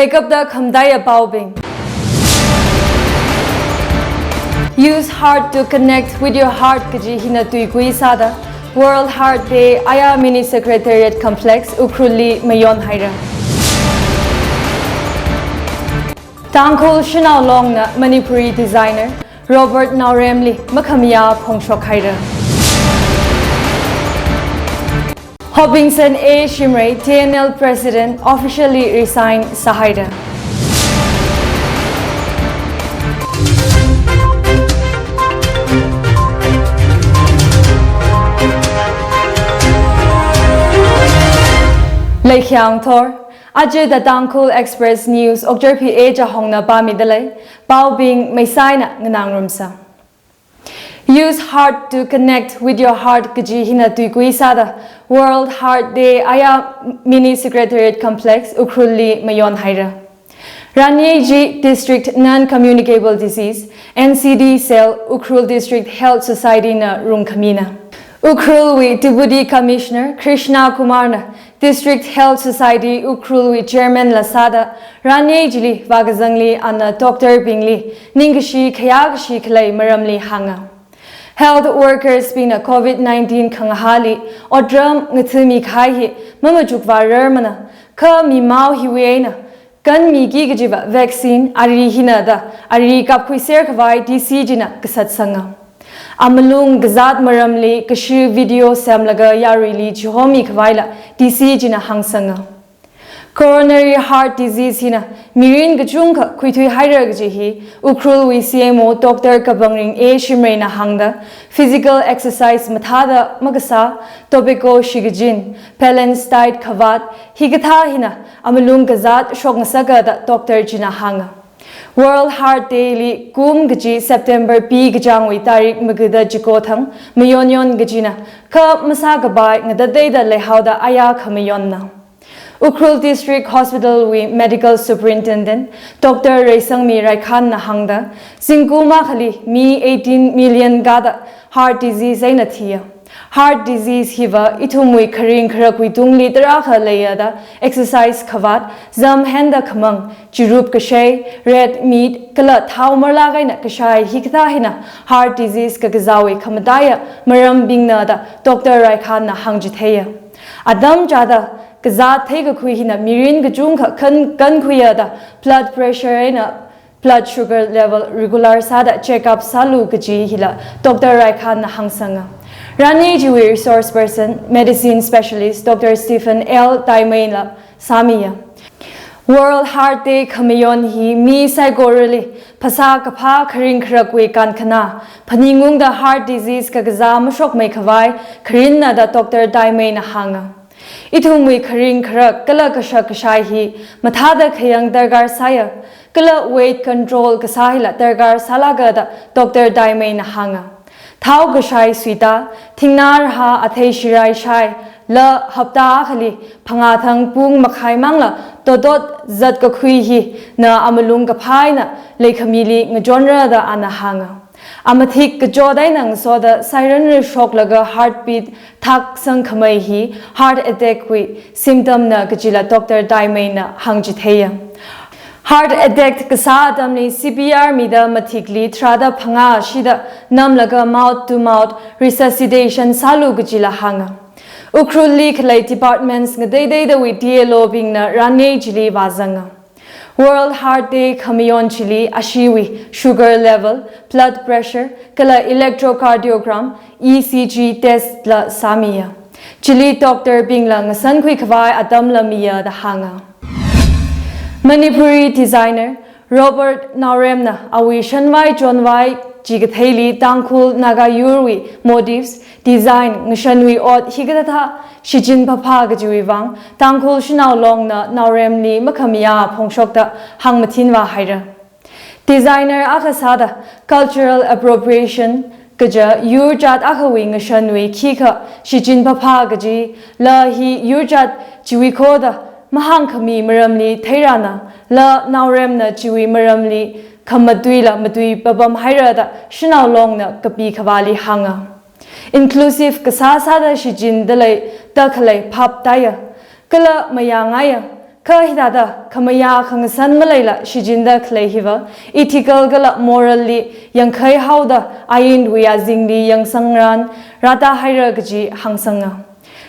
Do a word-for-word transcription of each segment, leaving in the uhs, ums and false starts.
Leikapta khamataiya paobing. Use heart to connect with your heart kaji hina tuikui sāda World Heart Day aya Mini Secretariat Complex Ukhrulli mayon haira. Tangkhul Shanao Longna Manipuri designer Robert Naoremli makhamayā phongshok haira. Hopingson A Shimray, T N L President, officially resign sāhaira. Leikhyang thor, aja The Tangkhul Express News, Okchar P A Chahongna pāmidalei, paobing meisaina nganāngarumsa. Use heart to connect with your heart kaji hina tuikui sāda World Heart Day aya Mini Secretariat Complex Ukhrulli mayon haira. Ranyeji District Non-Communicable Disease, N C D Cell, Ukhrul District Health Society na rungkhamina. Ukhrulwui Deputy Commissioner Krishna Kumar na District Health Society Ukhrulwui Chairman la sāda Ranye chili vākazangli ana doctor bingli ningkashi khayākashi khalei maramli hānga. Health workers bingna covid nineteen khangahāli otram ngathami kahai hi mamachuk vārarmana, kha mimao hiwui eina kanmiki kajiva vaccine ari hina da ari kapkhuiser khavai D C china kasatsanga. Amalung kazāt maramli kashi video semlaga yaruili chihomi khavaila D C china hāngsanga. Coronary heart disease hina mirin kachungkha khuithui haira kaji hi Ukhrulwui C M O Doctor Kapangring A Shimray na hāngda, physical exercise mathāda makasā, tobacco shikachin, balanced diet khavāt, hikathā hina amalung kazāt shokngasaka da doctor china hānga. World Heart Day li kum kaji September pi kachāngwui tarik magada chiko thang mayonyon kajina, kha masākapai ngatateida leihaoda aya khamayonna. Ukhrul District Hospital wui Medical Superintendent Doctor Reisangmi Raikhan na hāngda, zingkum akhali mi eighteen million kada heart disease eina thiya. Heart disease hiva ithumwui kharing kharakwui tungli tarākha leiya da exercise khavāt, zam henda khamang, chirup kashei, red meat, kala thao marlak eina kashai hikathā hina heart disease kakazāwui khamataiya marambingna da Doctor Raikhan na hāngchitheiya. Atam chāda kazāt theikakhui hina mirin kachungkha kan, kankhuiya da blood pressure eina blood sugar level regular sāda check up sālu kaji hila Doctor Raikhan na hāngsanga. Ranye chiwui resource person, medicine specialist Doctor Stephen L Taimei la sāmiya. World Heart Day khamayon hi mi saikorali phasā kaphā kharing kharakwui kankhana phaningungda heart disease kakazā mashokmei khavai kharinna da Doctor Taimei na hānga. Ithumwui kharing kharak kala kashak kashai hi mathāda khayang darkar sāya, kala weight control kasā hila darkar sālaka da Doctor Taimei na hānga. Thao kashai suita, thingnā rahā athei shirai shai, la hapta akhali phangā thang pung makhai mangla totot zat kakhui hina amalung kaphā eina leikhamili ngachonra da ana hānga. Amathik kachot eina ngasoda siren ri shoklaga heartbeat thak sangkhamei hi heart attack wui symptom na kajila Doctor Taimei na hāngchitheiya. Heart attack kasā atamli C P R mida mathikli tharāda phangā shida namlaga mouth to mouth resuscitation sālu kajila hānga. Ukhrulli khalei departments ngateiteidawui D L O bingna Ranye chili vāzanga. World Heart Day khamayon chili ashiwui sugar level, blood pressure, kala electrocardiogram, E C G test la sāmiya. Chili doctor bingla ngasankhui khavai atam la miya da hānga. Manipuri designer Robert Naoremna awui shanvai chonvai chikatheili Tangkhul Naga yurwui motifs, design, ngashanwui ot hikathā shichin phaphā kajiwui vang Tangkhul Shanao Longna Naoremli makhamayā phongshokta hāngmathin vāhaira. Designer akha sāda cultural appropriation kaja yur jat akhawui ngashanwui khikha shichin phaphā kaji la hi yur jat chiwui khoda mahāngkhami maramli theirana, la Naoremna chiwui maramli khamatuila matui papam haira da Shanao Longna kapi khavāli hānga. Inclusive kasā sāda shichin dalei da khalei phap taiya, kala mayāngaiya, Kha hithāda khamayā khangasan maleila shichinda khalei hiva ethical kala morally yangkhai haoda ainwui azingli yangsangran rāta haira kaji hāngsanga.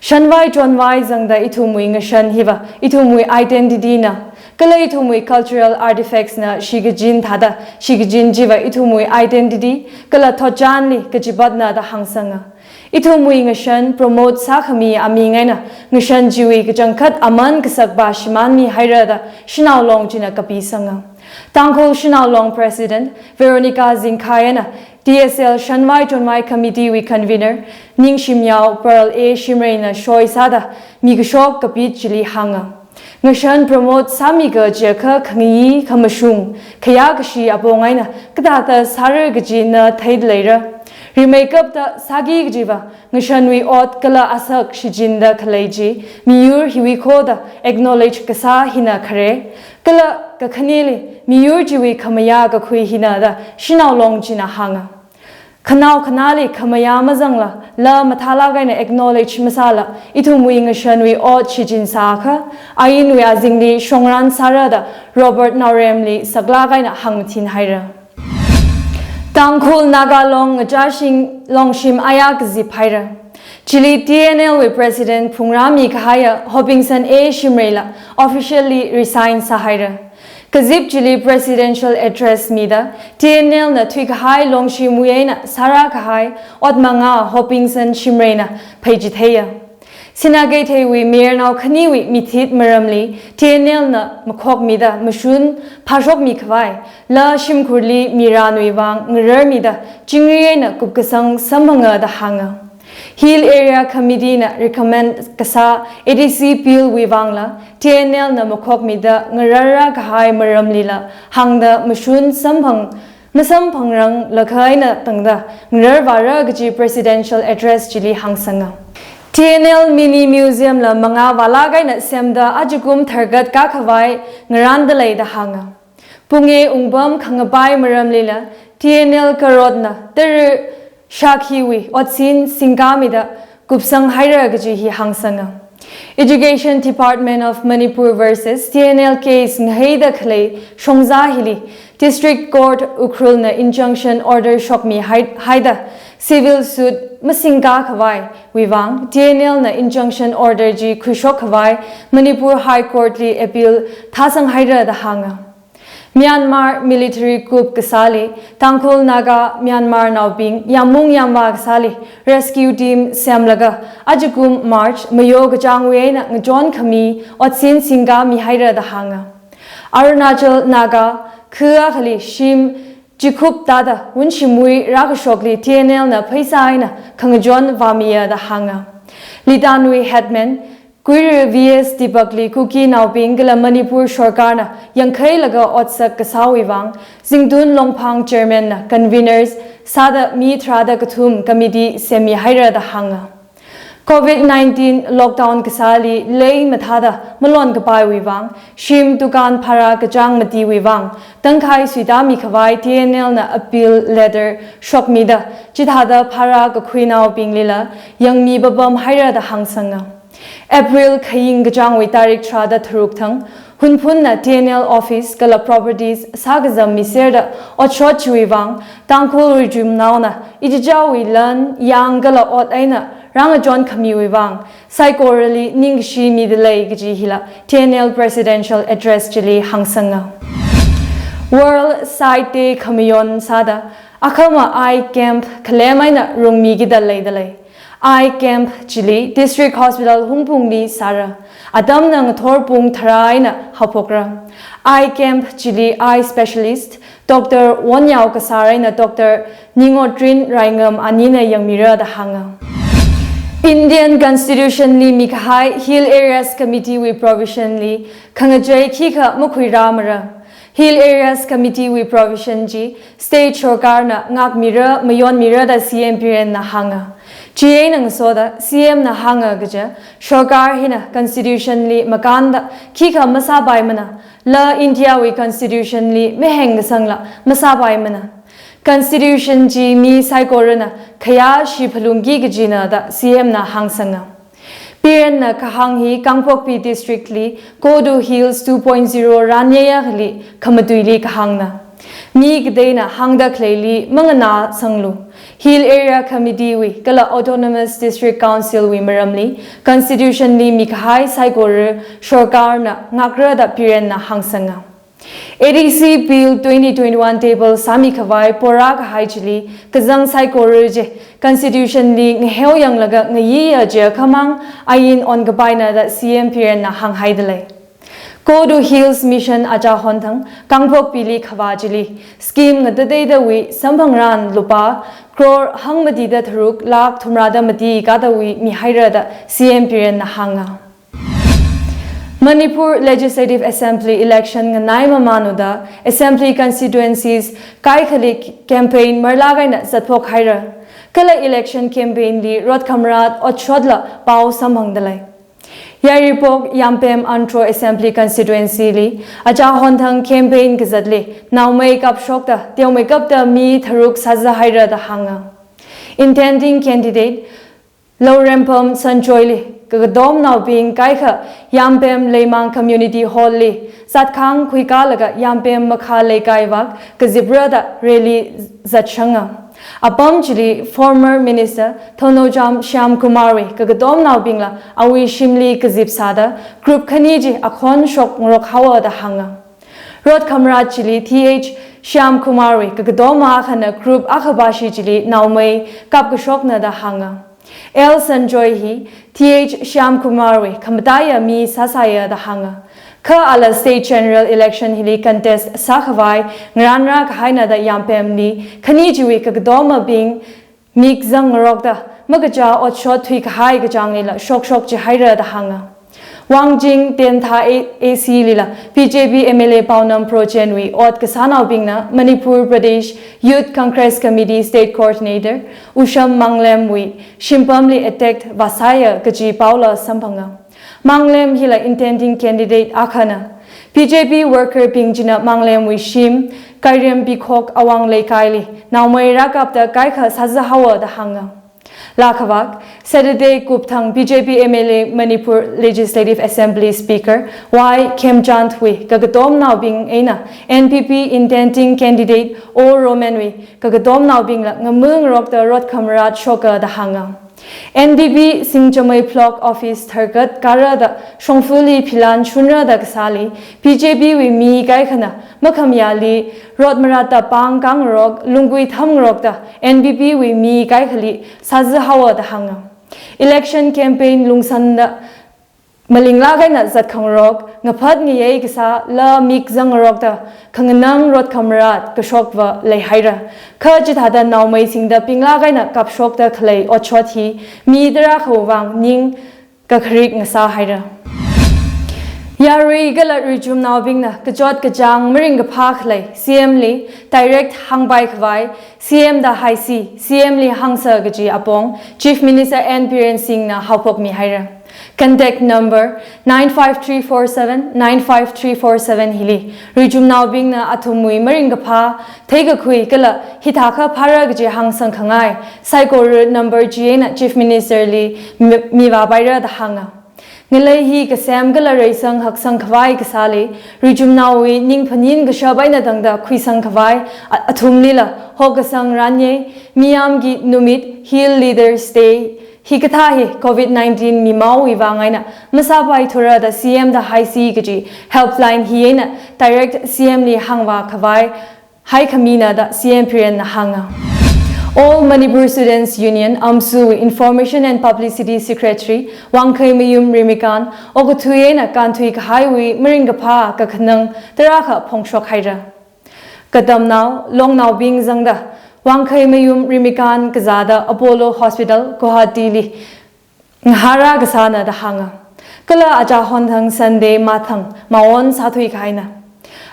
Shanvai chonvai zangda ithumwui ngashan hiva ithumwui identity na, kala ithumwui cultural artifacts na shikachin thāda, shikachin chiva ithumwui identity kala thotchanli kachipatna da hāngsanga. Ithumwui ngashan promote sākhami aming eina ngashan chiwui kachangkhat aman kasakpa shimānmi haira da Shanao Long china kapisanga. Tangkhul Shanao Long President Veronica Zingkhai eina T S L Shanvai Chonvai Committee wui Convener Ningshimyao Pearl A Shimray na soi sāda mikashok kapit chili hānga. Ngashan promote sāmi kajiakha khangayi khamashung, khayā kashi apong eina kathāda sāra kaji na theida leira. Rimeikapta sāki kajiva ngashanwui ot kala asak shichinda khalei chi miyur hiwui khoda acknowledge kasā hina khare. Kala kakhaneli miyur chiwui khamayā kakhui hina da Shanao Long china hānga. Khanao khanāli khamayā mazangla, la mathālāk eina acknowledge masāla, ithumwui ngashanwui ot shichin sākha, ainwui azingli shongran sāra da Robert Naoremli saklāk eina hāngmathin haira. Tangkhul Naga Long ngachāshing longshim aya kazip haira. Chili T N L wui President phungrāmi kahaiya Hopingson A Shimrayla officially resign sāhaira. Kazip chili presidential address mida T N L na thuikahai longshimwui eina sārā kahai ot mangā Hopingson Shimrayna pheichitheiya. Sinakeitheiwui mayarnao khaniwui mithit maramli T N L na makhokmida mashun phāshokmi khavai, la shimkhurli miranwui vang ngararmida chingri eina kupkasang samphanga da hānga. Hill Area Committee na recommend kasā A D C bill wui vangla T N L na makhokmida ngararrā kahai maramlila hāngda mashun samphang, masamphangrang lakha eina tangda ngarar vāra kaji presidential address chili hāngsanga. T N L mini museum la mangā vālāk eina semda ajakum tharkat kā khavai ngaranda lei da hānga. Pungei ungpam khangapai maramlila T N L karotna tara shākhiwui otsin singkāmida kupsang haira kaji hi hāngsanga. Education Department of Manipur versus T N L case ngaheida khalei shongza hili District Court Ukhrul na injunction order shokmi hai, haida civil suit masingkā khavaiwui vang T N L na injunction order chi khuishok khavai Manipur High Court li appeal thāsang haira da hānga. Myanmar military coup kasāli Tangkhul Naga Myanmar naobing yāmmung yāmvā kasāli rescue team semlaga ajakum March mayo kachāngwui eina ngachon khami otsin singkāmi haira da hānga. Arunachal Naga khu akhali shim chikhup tāda wunshimwui rākashokli T N L na pheisā eina khangachon vāmiya da hānga. Litanwui headman Kuiru V S Deepak li Kuki naobing kala Manipur sorkarna yangkhailaga otsak kasāwui vang, Zingtun Longphang chairman na conveners sāda mi tharāda kathum committee semmi haira da hānga. Covid nineteen lockdown kasāli lei mathāda malon kapaiwui vang, shim dukan bhara kachāng matiwui vang tangkhai suitāmi khavai T N L na appeal letter shokmida, chithāda bhara kakhuinaobinglila yangmi papam haira da hāngsanga. April khaying kachāngwui tarik tharāda tharuk thang, Hunphunna T N L office kala properties sākazam miserda otshot chiwui vang, Tangkhul rijumnaona ichichāwui lan, yang kala ot eina rāngachon khamiwui vang, saikorali ningkashi mida lei kaji hila T N L presidential address chili hāngsanga. World Sight Day khamayon sāda, akhama eye camp khalem eina rungmi kida leida lei. Eye camp chili District Hospital Hungpungli sāra. Atamna ngathor pung tharā eina haophokra. Eye camp chili eye specialist Doctor Wonyao Kasar eina Doctor Ningotrin Raingam anina yangmira da hānga. Indian Constitution li mikahai Hill Areas Committee wui provision li khangachei khikha makhuirāmara. Hill Areas Committee wui provision chi state sorkarna ngākmira, mayonmira da C M Biren na hānga. Chieina ngasoda C M na hānga kaja, sorkar hina constitution li makānda khikha masāpaimana, la India wui constitution li maheng kasangla masāpaimana. Constitution chi mi saikorana khayā shiphalungki kajina da C M na hāngsanga. Pirenna kahāng hi Kangpokpi District li Kodu Hills two point zero ranyaya khali khamatuili kahāngna. Mi kateina hāngda khaleili manganāsanglu. Hill Area Committee wui kala Autonomous District Council wui maramli Constitution li mikahai saikora sorkarna ngakra da Pirenna hāngsanga. A D C Bill twenty twenty-one table sāmi khavai pora kahai chili kazang saikora chi Constitution li ngaheoyanglaga ngayiya jiakhamang ain onkapaina da C M Pirenna hānghaidalei. Kodu Hills Mission achahonthang Kangpokpi li khavā chili scheme ngatateidawui samphangran lupā crore hangmatida tharuk lakh thumrada mati kadawui mihaira da C M Pirenna hānga. Manipur Legislative Assembly election nganai mamānuda Assembly constituencies kaikhali campaign marlak eina zatphok haira. Kala election campaign li rot khamarat otshotla pao samphangdalei. Yairipok Yampem Antro Assembly Constituency li achahonthang campaign kazatli naomei kapshokta teomeikapta mi tharuk sāza haira da hānga. Intending candidate Lourempam Sanchoili kakatomnaobing kaikha Yampem Leimang Community Hall li zatkhang khuikalaga Yampem Makha Leikai vak kazipra da rally zatshanga. Apam chili former minister Thounaojam Shyamkumar wui kakatomnaobingla awui shimli kazip sāda group khani chi akhon shokngarok haowa da hānga. Rot khamarat chili Th Shyamkumar wui kakatoma akhana group akhapashi chili naomei kapkashokna da hānga. L Sanchoi hi Th Shyamkumar wui khamataiya mi sāsāya da hānga. Kha ala State General Election hili contest sākhavai ngaranra kahaina da Yampem li khani chiwui kakatomabing mik zangngarokta makacha otshot thuikahai kachānglila shokshok chihaira da hānga. Wangjing Tentha A- A C lila B J P M L A Paonam Prochen wui ot kasānaobingna Manipur Pradesh Youth Congress Committee State Coordinator Usham Manglem wui shimpamli attack vāsāya kaji paola samphanga. Manglem hila intending candidate akhana. B J P worker bing china Manglem wui shim Kairem Bikhok Awang Leikaili naomei rākapta kaikha sāza haowa da hānga. Lakhavak, Saturday kupthang B J P M L A Manipur Legislative Assembly Speaker Y Khemchand wui kakatomnaobing eina N P P intending candidate O Roman wui kakatomnaobingla ngamangarokta rot khamarat shoka da hānga. N D P Singchamei Block Office tharkat kara da shongfali philan shunra da kasāli B J P wui mi kaikhana makhamayāli rot maratta pāng kangarok lungkui thamngarokta N P P wui mi kaikhali sāza haowa da hānga. Election campaign lungsanda malinglak eina zatkhangarok, ngaphat ngayei kasāla mik zangngarokta khanganang rot khamarat kashokva leihaira. Kha chithāda naomei singda pinglak eina kapshokta khalei otshot hi mi tarākhawui vang ning kakharik ngasāhaira. Yarui kala ruichumnaobingna kachot kachāng maringkaphā khalei C M li direct hāngpai khavai C M da haisi, C M li hāngsa kaji apong Chief Minister N Biren Singhna haophokmihaira. Contact number nine five three four seven nine five three four seven hili ruichumnaobingna athumwui maringkaphā theikakhui kala hithākha phāra kaji hāngsangkhangai saikora number chi eina Chief Minister li mi- mivāpaira da hānga. Ngalei hi kasem kala reisang haksang khavai kasāli ruichumnaowui ning phaning kashap eina tangda khuisang khavai a- athumlila hokasang ranyei Miyamgi Numit, Hill Leaders Day hikathā hi Covid nineteen mimaowui vang eina masāpaithura da C M da haisi kaji helpline hi eina direct C M li hāngvā khavai haikhamina da C M Birenna hānga. All Manipur Students Union, AMSU wui Information and Publicity Secretary Wangkheimayum Rimikan okathui eina kānthui kahaiwui maringkaphā kakhanang tarākha phongshokhaira. Katamnao longnaobing zangda Wangkheimayum Rimikan kazāda Apollo Hospital Guwahati li ngahara kasāna da hānga. Kala achahonthang Sunday mathang maon sāthui kahaina.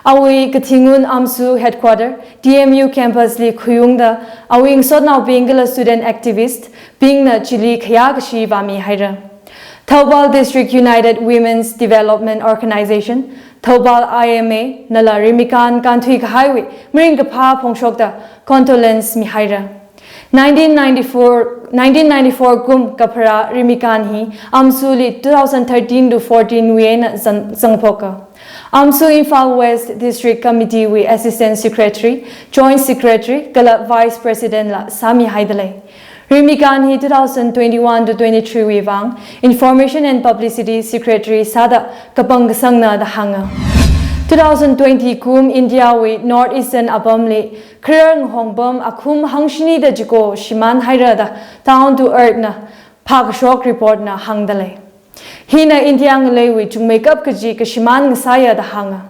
Awui Kathingun AMSU Headquarter, T M U Campus li khuiungda awui ngasotnaobing kala student activist bingna chili khayākashi vāmihaira. Thoubal District United Women's Development Organization, Thoubal I M A nala Rimikan kānthui kahaiwui maringkaphā phongshokta condolence mihaira. Nineteen ninety-four, nineteen ninety-four kum kapharā Rimikan hi AMSU li two thousand thirteen to fourteen wui eina zang-, zangphoka. AMSU Imphal West District Committee wui Assistant Secretary, Joint Secretary, kala Vice President la sāmihaidalei. Rimikan hi two thousand twenty-one to twenty-three wui vang Information and Publicity Secretary sāda kapangkasangna da hānga. Two thousand twenty kum India wui North Eastern apamli kharar ngahong pam akhum hangshini da chiko shimānhaira da Down to Earth na phākashok report na hāngdalei. Hina India ngaleiwui chungmeikap kaji kashimān ngasāya da hānga.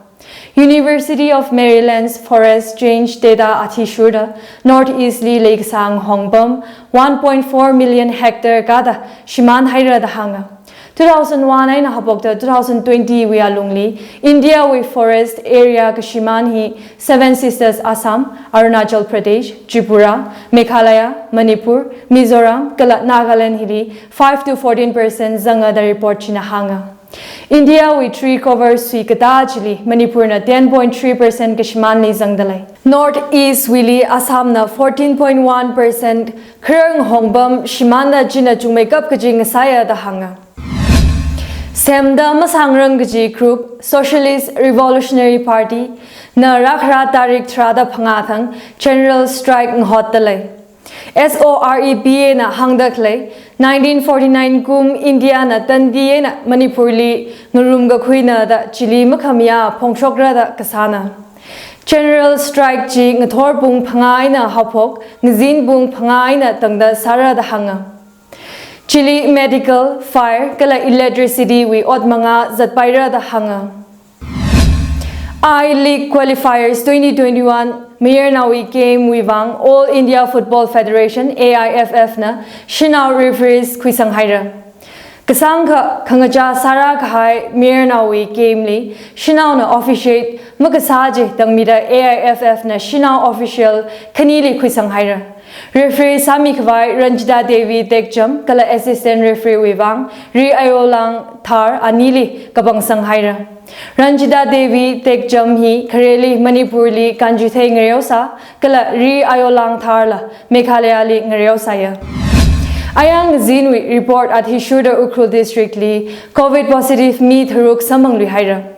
University of Maryland's Forest Change data athishurda North East li leikasā ngahong pam one point four million hectare kada shimānhaira da hānga. Two thousand one eina haophokta two thousand twenty wui alungli India wui forest area kashimān hi Seven Sisters Assam, Arunachal Pradesh, Tripura, Meghalaya, Manipur, Mizoram, kala Nagaland hili five to fourteen percent zanga da report china hānga. India wui tree cover sui katā chili Manipur na ten point three percent kashimānli zangdalei. North East wuili Assam na fourteen point one percent kharar ngahong pam shimānda china chungmeikap kaji ngasāya da hānga. Semda masāngrang kaji group Socialist Revolutionary Party na rākhara tarik tharāda phangā thang general strike ngahotdalei. S O R E P A na hāngda khalei, nineteen forty-nine kum India na tandi eina Manipur li ngarum kakhuina da chili makhamayā phongshokra da kasāna. General strike chi ngathor pung phangā eina haophok, ngazin pung phangā eina tangda sāra da hānga. Chili medical, fire, kala electricity wui ot mangā zatpaira da hānga. I-League Qualifiers twenty twenty-one mayarnaowui game wui vang All India Football Federation, A I F F na shanao referees khuisanghaira. Kasāngkha khangachā sāra kahai mayarnaowui game li shanaona officiate makasā chi tangmida A I F F na shanao official khanili khuisanghaira. Referee sāmi khavai Ranjita Devi Tekcham kala assistant referee wui vang Ri Ayolang Thar anili kapangsanghaira. Ranjita Devi Tekcham hi khareli Manipur li Kanjithei ngareosā kala Ri Ayolang Thar la Meghalaya li ngareosāya. Ayang zinwui report athishurda Ukhrul District li COVID positive mi tharuk samphangluihaira.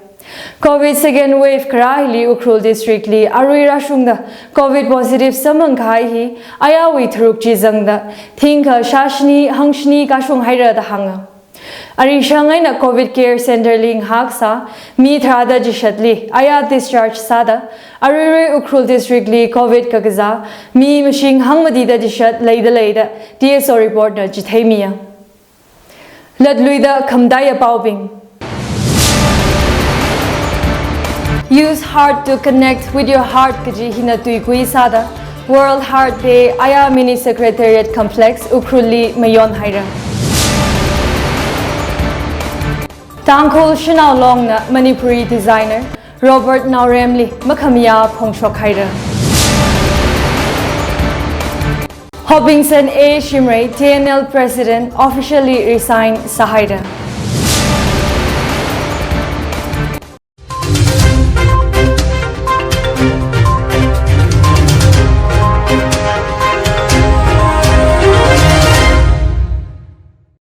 COVID second wave kharā hili Ukhrul District li arui rāshungda COVID positive samphang kahai hi ayāwui tharuk chi zangda thingkha shāshini hangshini kashunghaira da hānga. Arishang eina COVID Care Center li ngahākasā mi tharāda chishatli ayā discharge sāda aruirui Ukhrul District li COVID kakazā mi mashing hangmatida chishat leidalei da T S O report na chitheimiya. Latluida khamataiya paobing. Use heart to connect with your heart kaji hina tuikui sāda World Heart Day ayā Mini Secretariat Complex Ukhrul li mayonhaira. Tangkhul Shanao Long na Manipuri designer Robert Naorem li makhamayā phongshokhaira. Hopingson A Shimray, T N L President, officially resign sāhaira.